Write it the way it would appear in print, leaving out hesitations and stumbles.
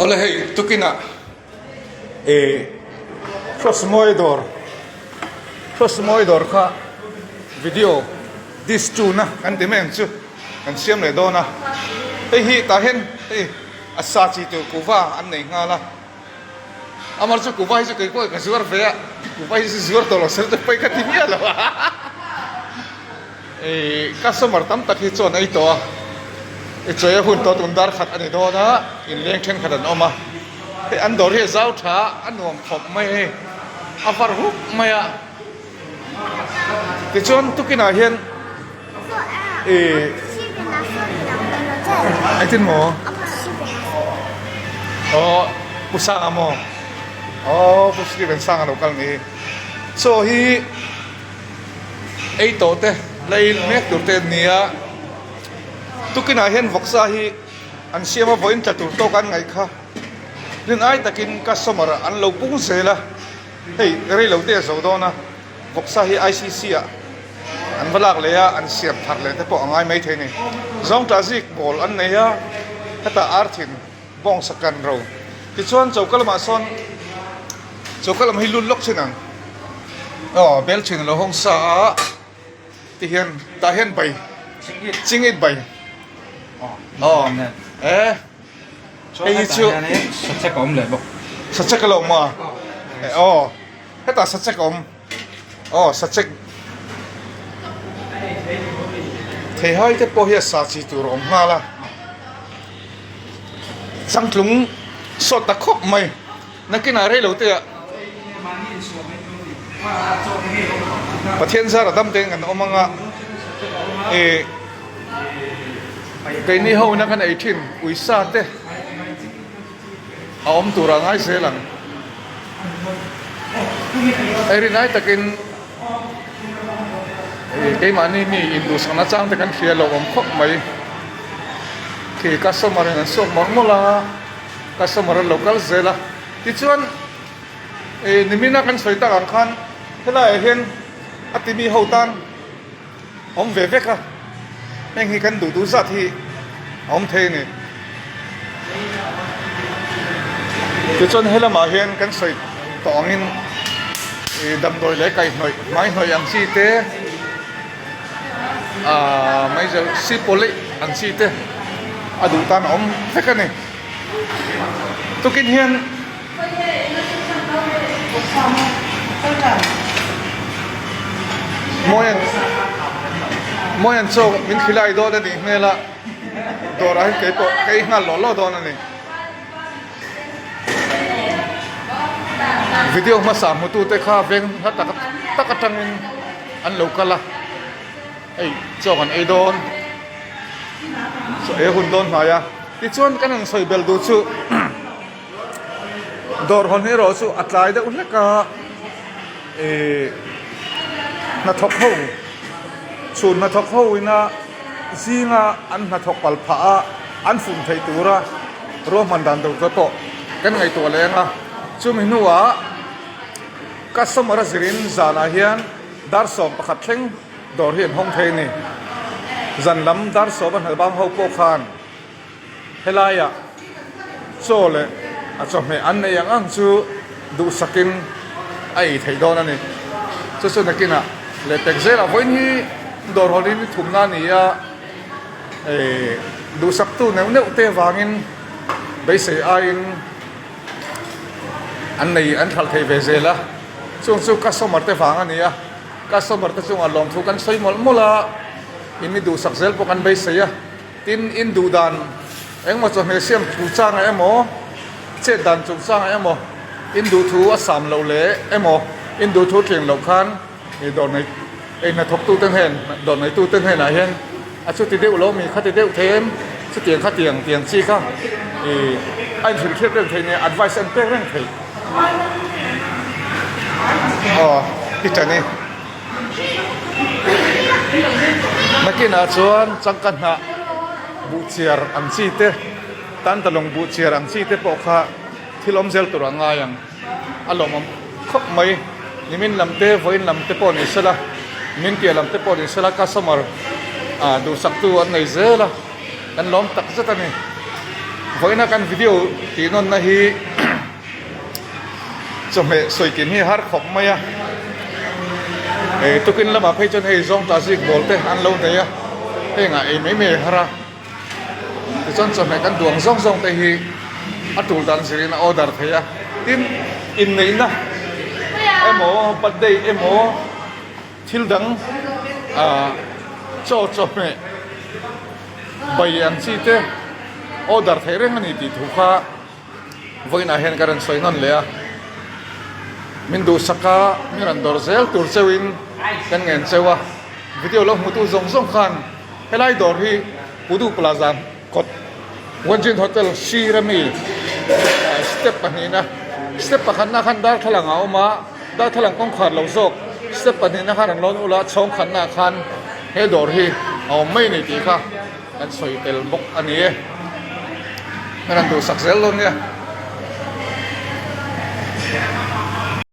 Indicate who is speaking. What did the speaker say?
Speaker 1: Awle hei tukinah ih Hrosmawi dawr Hrosmawi dawr kha video disc tuna kan ti mai ang chu kan siam leh dawn a hei hi tah hian hei a sa chi tur kuhva an nei nghal a amar chu kuhva hi chu kei pawh ka zuar ve a kuhva hi chu zuar tawh lo se chu pawi ka ti miah lo a. Ih customer tam tak hi chuan ei tawh a, i chawi a hun tawh tun dar khat a ni dawn a, inleng thenkhat an awm a, hei an dawr hi a zau tha a, a nuam khawp mai hei, a var hup mai a, tichuan tukinah hian ih engtin maw aw Pu Sanga maw aw Pu Steven Sanga lo kal ni hi chaw hi. Ei tawh te lei mek tur te an ni a, tukinah hian vawksa hi an siam a vawiin tla tur tawk an ngaih kha rin ai takin customer an lo pung zel a, hei rei lo te a zo dawn a, vawksa hi I C C ah an va lak leh a an siam thar leh te pawh a ngai maithei a ni, zawngtah zik bawl an nei a hetah arthin. Bawngsa kan ro. Tichuan choka lamah sawn choka lam hi lut lawk thin ang. Aw bel thin a lo hawng sa a ti hian tah hian bai chingit bai aw e hei hi chu
Speaker 2: sachek a awm leh bawk
Speaker 1: sachek a lo awm a aw hetah sachek a awm. Aw sachek theihai te pawh hi a sa chi tur a awm nghal a changtlung sawt ta khawp mai nakinah rei lo te ah Pathian zara dam te an awm anga ih keini ho ina kan ei thin uisa te. A awm tur a ngai zel ang. Hei rinai takin keimahni mi induhsakna chang te kan hria lo awm khawp mai. Khi customer in an suak mawlh mawlh a, customer an lo kal zel a. Tichuan nimina kan sawi tak ang khan helaiah hian a timi ho tan awm ve vek a, heng hi kan duh duh zat hi a awm thei a ni. Tichuan helamah hian kan sawi tawh angin ih damdawi leh kaihhnawih hmaihnawih ang chi te ahh meizel sipawlh ang chi te a duh tan a awm vek a ni. Tukin hian. Mawian chaw min khilai dawn a nih hmel a, dawrah hian kei pawh ka ei nghal lawh lawh dawn a ni. Video hmasa hmutute kha veng hla tak tak atangin an lo kal a, hei chaw kan ei dawn, chaw ei a hun dawn hnai a, tichuan kan han sawi belh duh chu. Dawr hawn erawh chu a tlai deuh hlek a, ihh hnathawk ho chhun hnathawk ho ina zinga an hnathawk pal phah a an fun theih tura ruahman dan tur te pawh kan ngaihtuah leh ang a, chumi hnuah customer a zirin zanah hian dar 11 thleng dawr hi an hawng thei a ni, zan lam dar sawm a hnalbang ho pawh khan. Helaiah chaw leh a chawhmeh an nei ang ang chu duhsakin a ei theih dawn a ni. Chu chu nakinah lehpek zelah vawiin hi dawr hawlin i thumna a ni a, eh duhsaktu neuh neuh te vangin beisei aiin an nei an hralh thei ve zel a, chung chu customer te vang a ni a, customer te chungah lawmthu kan sawi mawlh mawlh a, in mi duhsak zel pawh kan beisei a. Tin, in duh dan engmaw chawhmeh siam chungchangah emaw, chet dan chungchangah emaw, in duh thu a sam loh leh emaw, in duh thu tling loh khan i dawr nei ei hnathawktute hnen, dawr neitute hnenah hian a chuti deuh lo mi khati deuh thei em, chutiang khatiang tiang chi kha i a inhrilh hriat reng thei nia, advice an pek reng thei. Aw, i ṭan e. Nakinah chuan changka hnah buh chiar ang chi te tantalawng buh chiar ang chi te pawh kha thil awm zel tur a ngai ang a lawmawm khawp mai nimin lam te vawiin lam te pawh ni sela min piah lam te pawh ni sela customer ah duhsak tu an nei zel a kan lawm tak zet a ni. Vawiina kan video tih nawnna hi chawhmeh sawi kim hi har khawp mai a, eh tukin lamah phei chuan hei zawng tah zik bawl te an lo nei a, hengah ei mai mai a har a, tichuan chawhmeh kan duang zawng zawng te hi a tul dan zirin a order thei a, tin inneihna emaw birthday emaw thil dang ah chaw chawhmeh Bai ang chi te order theih reng a ni tih thu kha vawiinah hian ka rawn sawi nawn leh a, min duhsak a min rawn dawr zel tur cheuhin kan ngen cheu a, video lo hmutu zawng zawng khan helai dawr hi Pudu Plaza kawt Wanjin Hotel sir ami step pahnihna step pakhatna khan darthlalang a awm a, darthlalang kawngkhar lo zawk step pahnihna khan rawn lawn ula chhawng khatnaah khan he dawr hi a awm mai a ni tih kha kan sawi tel bawk a ni e. Kan han duhsak zel dawn nia.